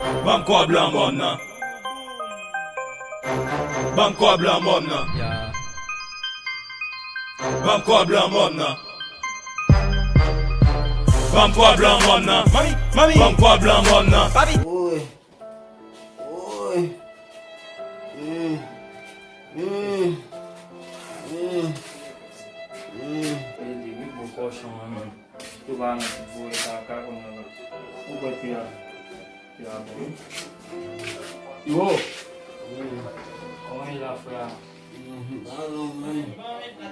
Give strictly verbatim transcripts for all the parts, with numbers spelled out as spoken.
Ban m kòb lan mòn nan. Ban m kòb lan mòn nan. Yeah. Ban m kòb lan mòn nan. Ban m kòb lan mòn nan. Mami, mami. Ban m kòb lan mòn nan. Papi. Woy. Woy. Mm. Mm. Mm. Mm. Ede wi, gwo kòchon an menm. Tou pa nan ti voye kaka kòm nan. Ou kwè ti a. Yo! Kòman e la, frè?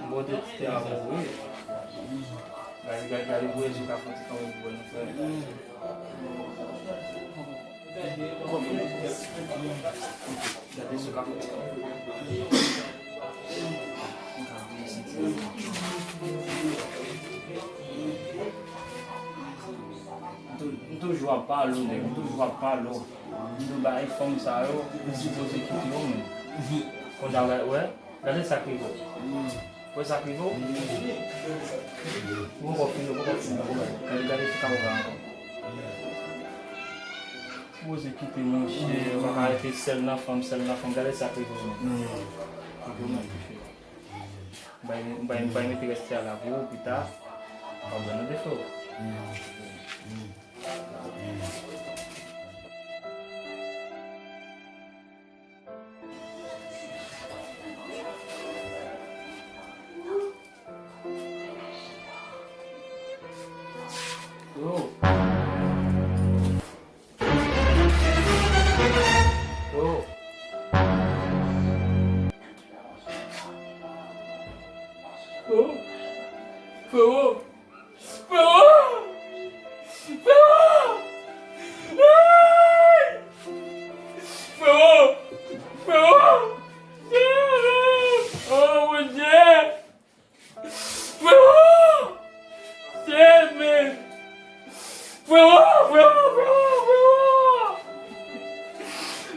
Bon, te, te a bon, wi. Gade, gade, gade, bwè, sou ka fè ti kanpe pou nou, frè. Gade, sou ka fè ti kanpe. M tou-, m toujou ap pale w, nèg, m toujou ap pale w. M di w bagay fanm sa yo, ou sipoze kite yo, men. Kounye a, wè, gade sa k rive w. Wè sa k rive w? Ou poko fini, ou poko fini, ou poko fini. Gade, gade sou kamera ankò. Ou sipoze kite, monchè, ou pa ka rete sèl nan fanm, sèl nan fanm. Gade sa k rive w, men. Rive w, men, touche. M bay, m bay, m bay mete rès a la pou ou, pita. M ap ban nou defe w. Yo. Yo. Yo. Frero. Frero! Frero! Ay! Frero! Frero! Frero! Oh, mon Dieu! Frero! Shit, man! Frero! Frero! Frero!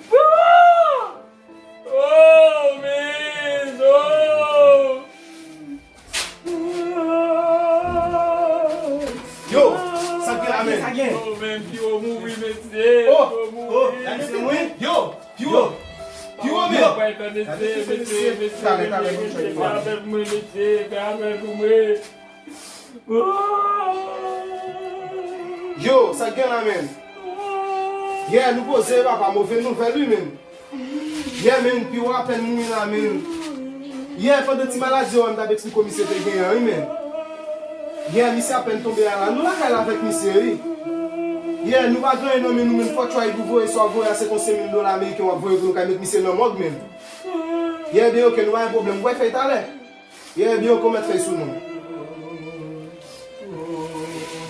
Frero! Frero! Oh, man! Oh! Yo, sa k gen la, men? Sa k gen? Oh, men, Piwo mouri, mesye. Oh, Piwo mouri. Oh, gade se mwen. Yo, Piwo. Piwo, men. Yo, gade se mesye, mesye, mesye, fè apèl pou mwen, mesye, fè apèl pou mwen. Oh. Yo, sa k gen la, men? Yeah, nou poze, papa, move nouvèl, wi, men. Yeah, men, Piwo apèn mouri la, men. Yeah, pandan ti maladi yo, m t ap eksplike w misye te genyen an, wi, men. Yeah, misye apèn tonbe a la. Nou lakay la avèk misye, wi. Yeah, nou pa gen anyen nan men nou, men fò try pou voye sa w voye a, se konse mil dola ameriken w ap voye pou nou ka met misye nan mòg, men. Yeah, ben, ok, nou pa gen pwoblèm. Ou wè fèy talè? Yeah, ben, ok, ou mèt fèy sou nou.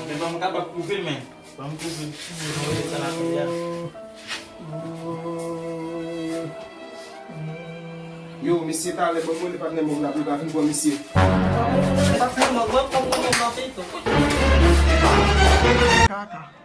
Men ban m kapab pwouve l, men. Ban m pwouve l. Yo, mesye, talè, ban m rele patnè mòg la pou l ka vin pran misye. Patnè mòg, mwen pran mòg nan feyton. Kaka.